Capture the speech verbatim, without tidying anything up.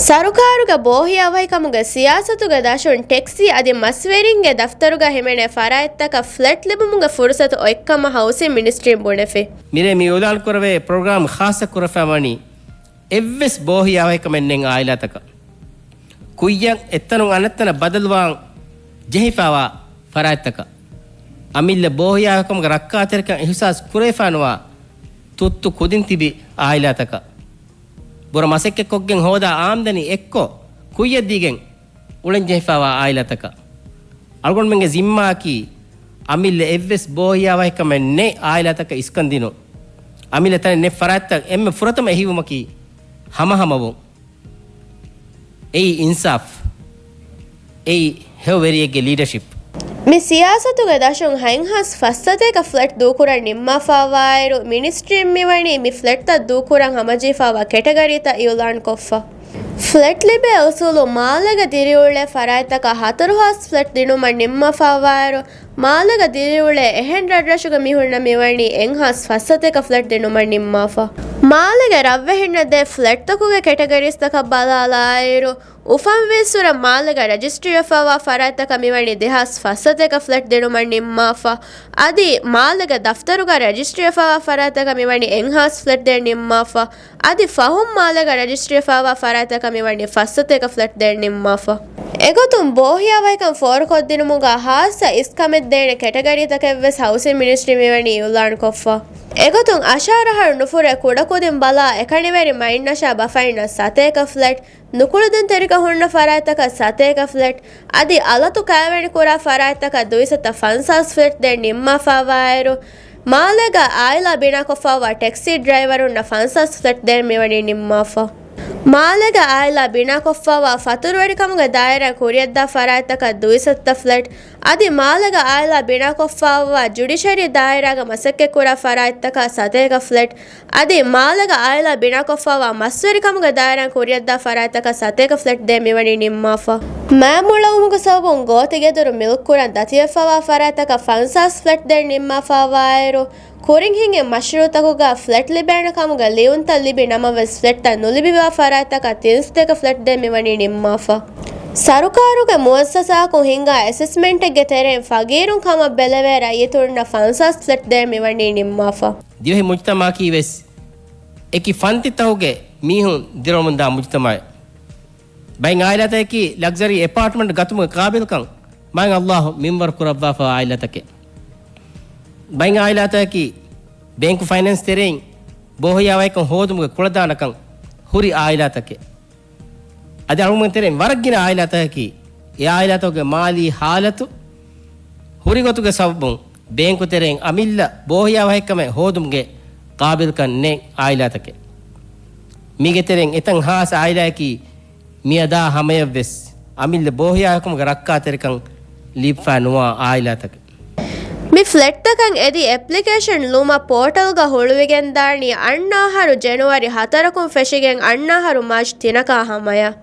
ސަރުކާރުގެ ބޯހިޔާވަހިކަމުގެ ސިޔާސަތުގެ ދަށުން ޓެކްސީ އަދި މަސްވެރިންގެ ދަފްތަރުގަ ހިމެނޭ ފަރާތްތަކަށް ފްލެޓް ލިބުމުގެ ފުރުސަތު އޮތްކަމަށް ހައުސިން މިނިސްޓްރީން ބުނެފި. މިރޭ މި އިއުލާން ކުރެވޭ ޕްރޮގްރާމް ޚާއްޞަ ކުރައްވާ ވަނީ އެއްވެސް ބޯހިޔާވަހިކަމެއް ނެތް އާއިލާތަކަށް ކުއްޔަށް އެއްތަނުން އަނެއްތަނަށް ބަދަލުވާން ޖެހިފައިވާ ފަރާތްތަކަށް، އަމިއްލަ ބޯހިޔާވަހިކަމުގެ ރައްކާތެރިކަން އިހުސާސް ކުރެވިފައިނުވާ ތުއްތު ކުދިން ތިބި އާއިލާތަކަށް، ބުރަ މަސައްކަތްކޮށްގެން ހޯދާ އާމްދަނީ އެއްކޮށް ކުއްޔަށްދީގެން އުޅެންޖެހިފައިވާ އާއިލާތަކަށް. އަޅުގަނޑުމެންގެ ޒިންމާއަކީ އަމިއްލަ އެއްވެސް ބޯހިޔާވަހިކަމެއް ނެތް އާއިލާތަކަށް އިސްކަން ދިނުން. އަމިއްލަ ތަނެއް ނެތް ފަރާތްތައް އެންމެ ފުރަތަމަ އެހީވުމަކީ ހަމަހަމަވުން. އެއީ އިންސާފް. އެއީ ހެޔޮ ވެރިއެއްގެ ލީޑަޝިޕް. މި ސިޔާސަތުގެ ދަށުން ހަތްހާސް ފަސްސަތޭކަ ފްލެޓް ދޫކުރަން ނިންމާފައިވާއިރު، މިނިސްޓްރީން މިވަނީ މި ފްލެޓްތައް ދޫކުރަން ހަމަޖެހިފައިވާ ކެޓަގަރީތައް އިއުލާންކޮށްފަ. ފްލެޓް ލިބޭ އުސޫލު މާލޭގަ ދިރިއުޅޭ ފަރާތްތަކަށް ހަތަރުހާސް ފްލެޓް ދިނުމަށް ނިންމާފައިވާއިރު، މާލޭގަ ދިރިއުޅޭ އެހެން ރަށްރަށުގެ މީހުންނަށް މިވަނީ އެއްހާސް ފަސްސަތޭކަ ފްލެޓް ދިނުމަށް ނިންމާފަ. މާލޭގެ ރަށްވެހިންނަށް ދޭ ފްލެޓްތަކުގެ ކެޓަގަރީސްތަކަށް ބަލާލާއިރު، އުފަންވީއްސުރެ މާލޭގަ ރަޖިސްޓްރީވެފައިވާ ފަރާތްތަކަށް މިވަނީ ދެހާސް ފަސްސަތޭކަ ފްލެޓް ދިނުމަށް ނިންމާފަ. އަދި މާލޭގެ ދަފްތަރުގަ ރަޖިސްޓްރީވެފައިވާ ފަރާތްތަކަށް މިވަނީ އެއްހާސް ފްލެޓް ދޭން ނިންމާފަ. އަދި ފަހުން މާލޭގަ ރަޖިސްޓްރީވެފައިވާ ފަރާތްތަކަށް މިވަނީ ފަސްސަތޭކަ ފްލެޓް ދޭން ނިންމާފަ. އެގޮތުން ބޯހިޔާވަހިކަން ފޯރުކޮށްދިނުމުގަ ހާއްސަ އިސްކަމެއް ދޭނެ ކެޓަގަރީތަކެއްވެސް ހައުސިން މިނިސްޓްރީ މިވަނީ އިއުލާންކޮށްފަ. އެގޮތުން އަށާރަ އަހަރު ނުފުރޭ ކުޑަކުދިން ބަލާ އެކަނިވެރި މައިންނަށާ ބަފައިންނަށް ސަތޭކަ ފްލެޓް، ނުކުޅެދުންތެރިކަން ހުންނަ ފަރާތްތަކަށް ސަތޭކަ ފްލެޓް، އަދި އަލަތު ކައިވެނިކުރާ ފަރާތްތަކަށް ދުއިސައްތަ ފަންސާސް ފްލެޓް ދޭން ނިންމާފައިވާއިރު، މާލޭގަ އާއިލާ ބިނާކޮށްފައިވާ ޓެކްސީ ޑްރައިވަރުންނަށް ފަންސާސް ފްލެޓް ދޭން މިވަނީ ނިންމާފަ. މާލޭގަ އާއިލާ ބިނާކޮށްފައިވާ ފަތުރުވެރިކަމުގެ ދާއިރާ ކުރިއަށްދާ ފަރާތްތަކަށް ދުއިސައްތަ ފްލެޓް، އަދި މާލޭގަ އާއިލާ ބިނާކޮށްފައިވާ ޖުޑިޝަރީ ދާއިރާގަ މަސައްކަތްކުރާ ފަރާތްތަކަށް ސަތޭކަ ފްލެޓް، އަދި މާލޭގަ އާއިލާ ބިނާކޮށްފައިވާ މަސްވެރިކަމުގެ ދާއިރާ ކުރިއަށްދާ ފަރާތްތަކަށް ސަތޭކަ ފްލެޓް ދޭން މިވަނީ ނިންމާފަ. މާތް މޮޅަވުމުގެ ސަބަބުން ގޯތިގެދޮރު މިލްކުކުރަން ދަތިވެފައިވާ ފަރާތްތަކަށް ފަންސާސް ފްލެޓް ދޭން ނިންމާފައިވާއިރު، ކުރިން ހިނގި މަޝްރޫއުތަކުގަ ފްލެޓް ލިބޭނެ ކަމުގެ ލިޔުންތައް ލިބި ނަމަވެސް، ފްލެޓްތައް ނުލިބިވާ ފަރާތްތަކަށް ތިންސަތޭކަ ފްލެޓް ދޭން މިވަނީ ނިންމާފަ. ސަރުކާރުގެ މުއައްސަސާއަކުން ހިންގާ އެސެސްމަންޓެއްގެ ތެރެއިން ފަގީރުން ކަމަށް ބެލެވޭ ރައްޔިތުންނަށް ފަންސާސް ފްލެޓް ދޭން މިވަނީ ނިންމާފަ. ދިވެހި މުޖްތަމައަކީ ވެސް އެކި ފަންތިތަކުގެ މީހުން ދިރިއުޅެމުންދާ މުޖްތަމައެއް. ބައެއް އާއިލާތަކަކީ ލަގްޒަރީ އެޕާޓްމަންޓް ގަތުމުގެ ޤާބިލްކަން މާތް ﷲ މިންވަރު ކުރައްވާފަ އާއިލާތަކެއް. ބައެއް އާއިލާތަކަކީ ބޭންކު ފައިނޭންސް ތެރެއިން ބޯހިޔާވަހިކަން ހޯދުމުގެ ކުޅަދާނަކަން ހުރި އާއިލާތަކެއް. އަދި އަޅުގަނޑުމެން ތެރެއިން ވަރަށް ގިނަ އާއިލާތަކަކީ އެ އާއިލާތަކުގެ މާލީ ހާލަތު ހުރި ގޮތުގެ ސަބަބުން ބޭންކު ތެރެއިން އަމިއްލަ ބޯހިޔާވަހިކަމެއް ހޯދުމުގެ ޤާބިލްކަން ނެތް އާއިލާތަކެއް. މީގެ ތެރެއިން އެތައް ހާސް އާއިލާއަކީ މިއަދާ ހަމަޔަށްވެސް އަމިއްލަ ބޯހިޔާވަހިކަމުގެ ރައްކާތެރިކަން ލިބިފައި ނުވާ އާއިލާތަކެއް. މި ފްލެޓްތަކަށް އެދި އެޕްލިކޭޝަން ލުމަށް ޕޯޓަލްގަ ހުޅުވިގެންދާނީ އަންނަ އަހަރު ޖެނުއަރީ ހަތަރަކުން ފެށިގެން އަންނަ އަހަރު މާޗް ތިނަކާ ހަމަޔަށް.